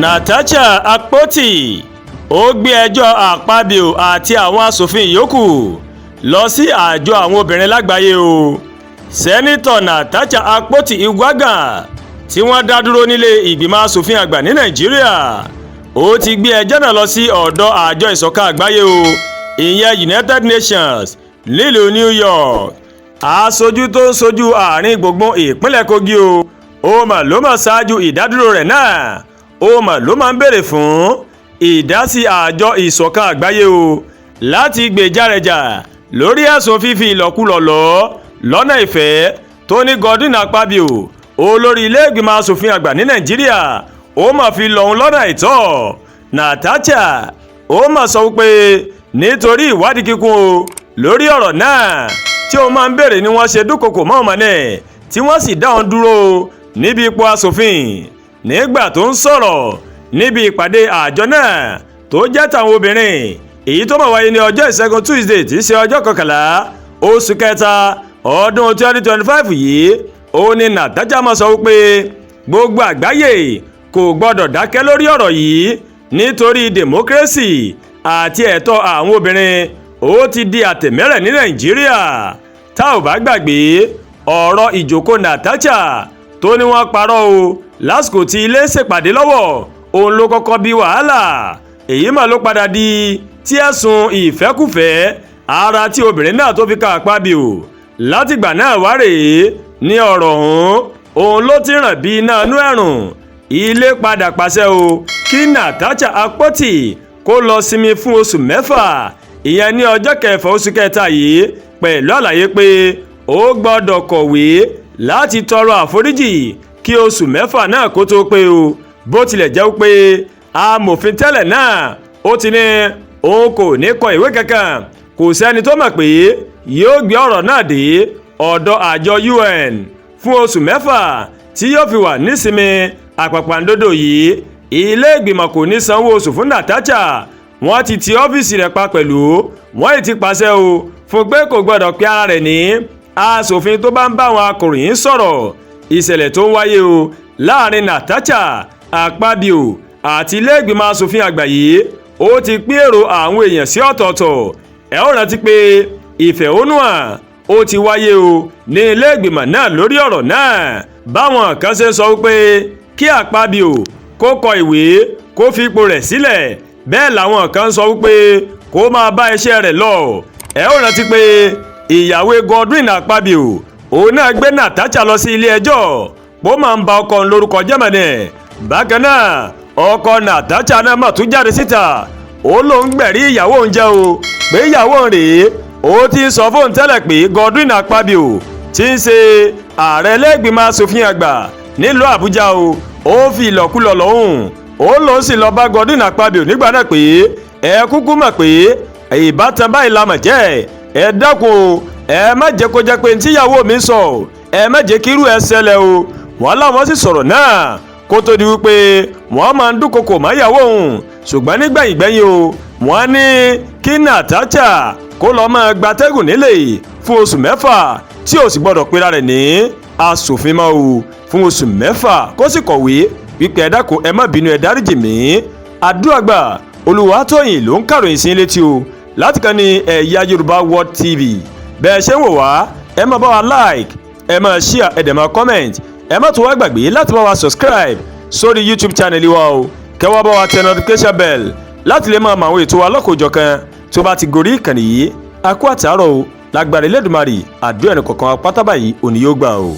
Natasha Akpoti ó gbé ẹjọ́ Akpabio àti àwọn aṣòfin yòókù lọ sí àjọ àwọn obìnrin lágbàáyé o. Senator Natasha Akpoti Uduaghan, tí wọ́n dá dúró nílé ìgbìmọ̀ asòfin àgbà ní Nàìjíríà, ó ti gbé ẹjọ́ náà lọ sí ọ̀dọ̀ àjọ Ìṣọ̀kan Àgbáyé o, ìyẹn United Nations, nílùú New York. Aṣojú tó ń ṣojú àárín gbùngbùn ìpínlẹ̀ Kogi o, ó mà ló mà ṣáájú ìdádúró rẹ̀ náà, ó mà ló máa ń béèrè fún ìdásí àjọ Ìṣọ̀kan Àgbáyé o láti gbèjà rẹ̀ jà lórí ẹ̀sùn fífi ìlọ̀kulọ̀ lọ lọ́nà ìfẹ́ tó ní Godwin Akpabio, olórí ilé ìgbìmọ̀ asòfin àgbà ní Nàìjíríà, ó mà fi lọ́hùn lọ́nà àìtọ́. Natasha ó mà sọ wípé nítorí ìwádìí kíkún o lórí ọ̀rọ̀ náà tí ó máa ń béèrè ni wọ́n ṣe dúnkokò mọ́ ọmọ náà, tí wọ́n sì dá òun dúró níbi ipò asòfin. Nígbà tó ń sọ̀rọ̀ níbi ìpàdé àjọ náà tó jẹ́ tàwọn obìnrin, èyí tó máa wáyé ní ọjọ́ Ìṣẹ́gun Tuesday, tí í ṣe ọjọ́ 11 oṣù kẹta ọdún 2025 yìí, ó ní Natasha máa sọ wípé gbogbo àgbáyé kò gbọ́dọ̀ dákẹ́ lórí ọ̀rọ̀ yìí, nítorí democracy àti ẹ̀tọ́ àwọn obìnrin ó ti di àtẹ̀mẹ́rẹ̀ ní Nàìjíríà. Tá ò bá gbàgbé ọ̀rọ̀ ìjókòó Natasha tó ní wọ́n parọ́ o lásìkò tí ilé ṣèpàdé lọ́wọ́, òun ló kọ́kọ́ bí wàhálà. Èyí mà ló padà di tí ẹ̀sùn ìfẹ́kùfẹ́ ara tí obìnrin náà tó fi ka Akpabio. Látìgbà náà wá rèé ní ọ̀rọ̀ ọ̀hún òun ló ti ràn bí iná inú ẹ̀rùn. Ilé padà pàṣẹ o kí Natasha Akpoti kó lọ sinmi fún oṣù 6, ìyẹn ní ọjọ́ 6 oṣù kẹta yìí, pẹ̀lú àlàyé pé ó gbọ́dọ̀ kọ̀wé láti tọrọ àforíjì kí oṣù 6 náà kó tó pé o. Bó tilẹ̀ jẹ́ pé amòfin tẹ́lẹ̀ náà ó ti ní òun kò ní kọ ìwé kankan, kò sẹ́ni tó mọ̀ pé yóò gbé ọ̀rọ̀ náà dé ọ̀dọ̀ àjọ UN. Fún oṣù 6 tí yóò fi wà nísinmi àpàpàǹdodo yìí, ilé ìgbìmọ̀ kò ní sanwó oṣù fún Natasha. Wọ́n ti ti ọ́fíìsì rẹ̀ pa pẹ̀lú. Wọ́n ì ti pàṣẹ o fún pé kò gbọ́dọ̀ pe ara rẹ̀ ní aṣòfin tó bá ń bá àwọn akọ̀ròyìn sọ̀rọ̀. Ìṣẹ̀lẹ̀ tó ń wáyé o láàrin Natasha Akpabio àti ilé ìgbìmọ̀ asòfin àgbà yìí, ó ti pín èrò àwọn èèyàn sí ọ̀tọ̀ọ̀tọ̀. Ẹ ó rántí pé ìfẹ̀hónúhàn ó ti wáyé o ní ilé ìgbìmọ̀ náà lórí ọ̀rọ̀ náà, báwọn kan ṣe ń sọ wípé kí Akpabio kó kọ ìwé kó fi ipò rẹ̀ sílẹ̀, bẹ́ẹ̀ làwọn kan sọ wípé kó máa bá iṣẹ́ rẹ̀ lọ. Ẹ ó rántí pé ìyàwó Godwin Akpabio, òun náà gbé Natasha lọ sí ilé ẹjọ́ bó máa ń ba ọkọ òun lórúkọ jẹ́mọ̀nì. Bákan náà, ọkọ Natasha náà mà tún jáde síta, ó lóun gbẹ̀rí ìyàwó òun jẹ́ o, pé ìyàwó òun rèé ó ti ń sọ fóun tẹ́lẹ̀ pé Godwin Akpabio tí ń ṣe ààrẹ lẹ́gbìmọ̀ asòfin àgbà nílùú Àbújá o, ó fi ìlọ̀kulọ̀ lọ́hùn. Ó lóun sì lọ bá Godwin Akpabio nígbà náà pé ẹ kúkú mọ̀ pé ìbátan báyìí la mọ̀ jẹ́, ẹ dákun o, ẹ má jẹ́ kó jẹ́ pé tíyàwó mi sọ, ẹ má jẹ́ kírú ẹ ṣẹlẹ̀ o. Wọ́n láwọn sì sọ̀rọ̀ náà kó tó di wípé wọ́n máa ń dúnkokò máyàwó òun. Ṣùgbọ́n nígbẹ̀yìngbẹ̀yìn o, wọ́n ní kí Natasha kó lọ́ọ́ máa gbatẹ́gùn nílé fún oṣù 6, tí ò sì gbọ́dọ̀ pera rẹ̀ ní aṣòfin mọ́ o fún oṣù 6, kó sì kọ̀wé wípé ẹ dákun, ẹ má bínú, ẹ dáríjì mí. Àdúràgbà Olùwàtòyìn ló ń kàròyìn sí létí o láti kàn ní Ẹ̀yà Yorùbá World TV. Bẹ́ẹ̀ ṣe ń wò wá, ẹ máa bá wa like, ẹ máa share, ẹ dẹ̀ máa comment. Ẹ má tún wá gbàgbé láti bá wa subscribe sórí YouTube channel wa o, kẹ́ wá bá wa tẹ notification bell láti lè máa mọ àwọn ètò wa lọ́kọ̀ọ́jọ̀kan tó bá ti gorí ìkànnì yìí. A kú àtàárọ̀ o. Lágbára Elédùmarè, àdúrà ẹnì kọ̀ọ̀kan pátá báyìí òní yóò gbà o.